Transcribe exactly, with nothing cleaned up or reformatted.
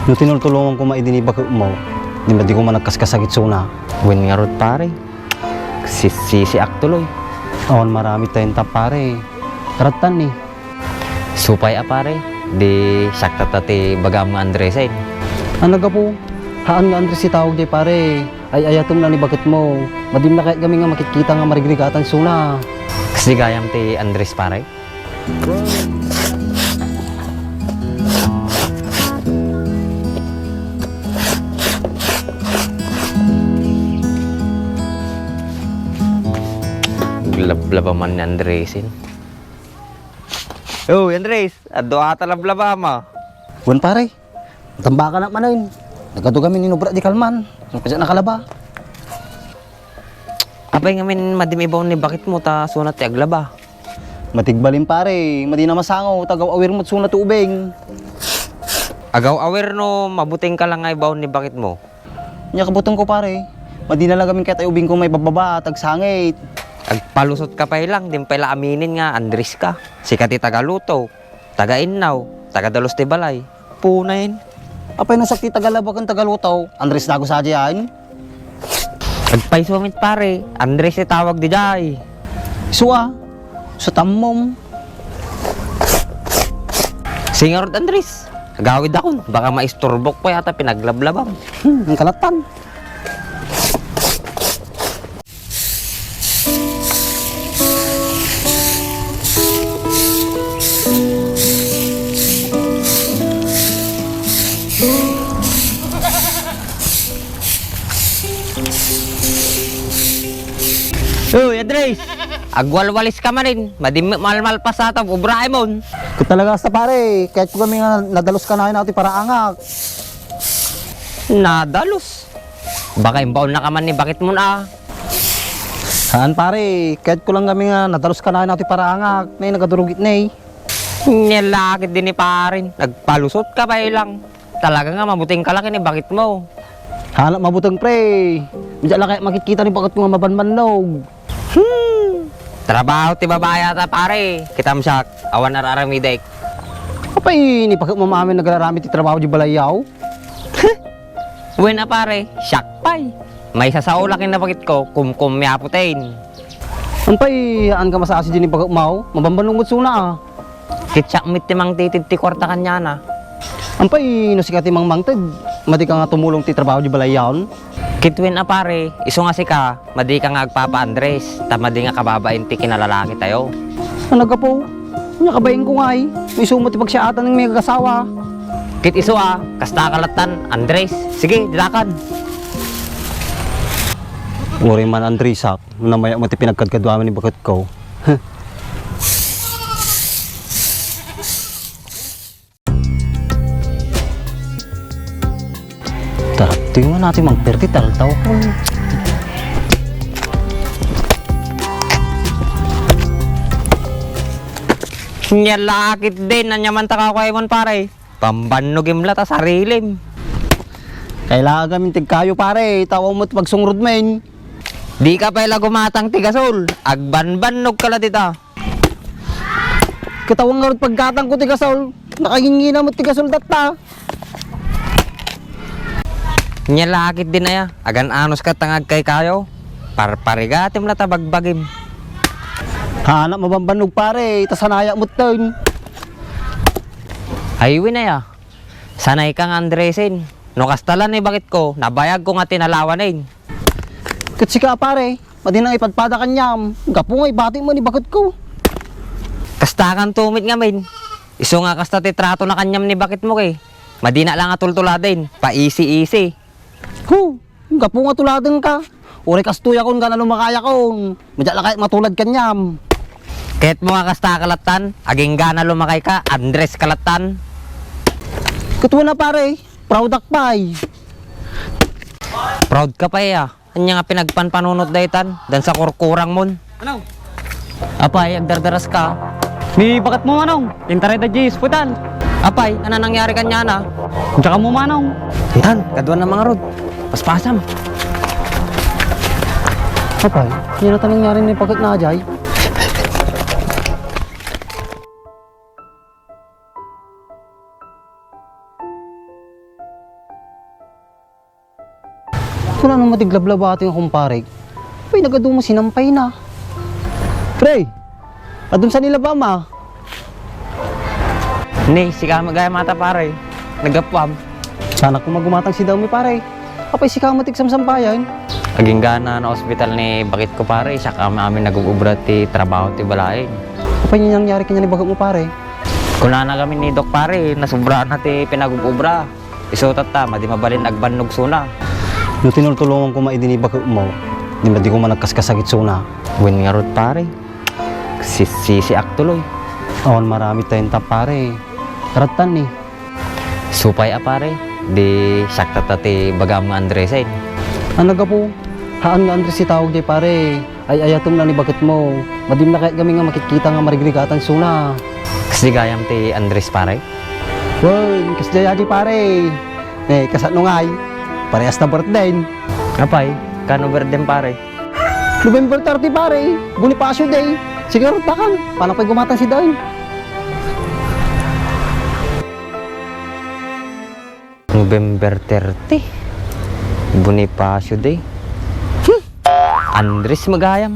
No tinultulonganko man idi ni baketmo, di madi ko man nagkaskasakit suna. Wen ngarud, pare. Sisisiak tuloy. Awan marami tayo ta, pare. Karattan ni. Supay a, pare. Di siak ta ti bagam nga Andresen. Ania gapu? Haan nga Andres ti tawag jay, pare. Ay-ayatem na ni baketmo. Madim na kayat kami nga makitkita nga marigrigatan suna. Kasdi gayam ti Andres, pare? Aglablaba man ni Andresen. Oy, Andres, adu ata lablabam a. Wen, pare. Tambakanak manen. Nagadu kami ni nubra di kalman. Nagpasyak nakalaba. Apay ngamin madi ibaon ni baketmo ta suna ti aglaba? Matigbalin, pare, madi na masango, ta agaw-awir met suna ti ubing. Agaw-awir no mabutengka lang nga ibaon ni baketmo? Nia kabutengko, pare, madi na lang gamin kayat ay ubingko maibabbaba, ta agsangit. Agpalusotka pay lang, di pay la aminen nga Andres ka. Sika ti tagaluto, taga-innaw, taga-dalus ti balay. Punen. Apay no siak ti tagalaba ken tagaluto, Andres dagus a diay? Agpayso met, pare, Andres ti tawag diay. Isu a, sa tammom. Sige ngarud, Andres, agawidakon, baka maisturbok pay ata pinaglablabam. Hmm, ang kalattan. Oy, Andres! Agwalwalis ka manen, madim met malmalpas ata, ubraemon. Ket talaga kasta, pare, kayatko kami nga nadalus kanayon ti paraangak. Nadalus? Baka imbaon na ka man ni baketmon a. Haan, pare, kayatko lang kami nga nadalus kanayon ti paraangak, nay nagadurugit nay. Nia la ket di ni paren, nagpalusot ka pay lang. Talaga nga mabuteng ka la ken ni baketmo. Haan, mabuteng, pre. Diak la kayat makitkita ni baketko nga mabanbannog. Hmm. Trabaho ti babai ata, pare. Kitam siak, awan ar-aramidek. Apay, ni baketmo amin nagararamid ti trabaho di balayyo? Wen a, pare, siak pay. Maisasao la ken ni baketko, kumkum ni Apo Ten. Haan pay, haan ka masasi di ni baketmo, mabanbannog met suna a. Ket siak met ti mangtitid ti kuarta kaniana. Haan pay, no sika ti mangmangted, madi ka nga tumulong ti trabaho di balayyon? Ket wen a, pare, isu nga sika, madi ka nga agpapa-Andres, ta madi nga kababain ti kinalalaki tayo. Ania gapu? Ania kabain ko ngay, no isu met ti pagsiaatan nga agagasawa. Ket isu a, kasta ka lattan, Andres. Sige, didakan. Uray man, Andres, a. Namaya met ti pinagkadkaduamin ni baketko. Tara, tingnan natin mang perti taltaw ko. Nia la ket di, ania man ta kakuaymon, pare? Pambannogem la ta sarilim. Kailangan kami ti kayo, pare. Tawa met pagsungrod men. Di ka pay la gumatang ti gasol. Agbanbannog ka la dita. Ket awan ngarud paggatangko ti gasol. Nakangingina met ti gasol datta. Nia la ket di aya. Agan-anos ka ta nga agkaykayo. Parparigatem la ta bagbagim. Haan a mabanbannog, pare. Ta sanayak metten. Ay, wen aya. Sanay ka nga Andresen. No kasta la ni baketko, nabayagko nga tinalawanen. Ket sika, pare, madi nga ipadpada kaniam. Gapu nga ibati met ni baketko. Kasta kanto met ngamin. Isu nga kasta ti trato na kaniam ni baketmo, ke. Madi na la nga tultuladen. Pa-easy-easy. Hu, gapu nga tuladenka. Uray kastoyakon, inggana lumakayakon. Madiak la kayat matulad kaniam. Kayatmo nga kasta ka lattan, agingga na lumakay ka, Andres ka lattan. Ket wen a, pare, proud ak pay. Proud ka pay a. Ania nga pinagpanpanunot daytan, dansa kurkurang mon. Ano? Apay, agdardaras ka. Ni baketmo, Manong. Intaray da di ospital. Apay, ania nangyari kaniana? Diak ammo, Manong. Tan, kaduan na mangarud. Paspasam. Apay, ania ta nangyari ni baketna jay? Kuna no madiglablabating a kumparik. Apay, nagadu met sinampayna. Pre, adun sa ni labam a? Ni, sika met gayam ata, pare. Naggapuam. Sana kung magumatang si Dami, pare. Apay, sika met ti agsamsampayan. Agingga na ospital ni baketko, pare. Siak amin nagub-ubra ti trabaho ti balaen. Apay, ni nangyari kanian ni baketmo, pare? Kunana kami ni Doc, pare, nasobrana ti pinagub-ubra. Isu tatta, madi mabalin agbannog suna. No tinultulongan koma idi ni baketmo, di madi koma nagkaskasakit suna. Wen ngarud, pare. Sisisiak tuloy. Awan maramid tayo ta, pare. Karattan ni. Supay a, pare. Di siak tatta ti bagam nga Andresen. Ania gapu? Haan nga Andres ti tawag diay, pare. Ay-ayatem na ni baketmo. Madinak kayat gamin nga makitkita nga marigrigatan suna. Kasdi gayam ti Andres, pare? Wen, kasdiay a diay, pare. Eh, kasano ngay? Parehas ta birthday. Apay, kano birthday, pare? November thirty, pare. Bonifacio Day. Sige, rutakan. Paano pa'y gumatang si Dain? November thirty. Bonifacio Day. Hmm. Andres met gayam.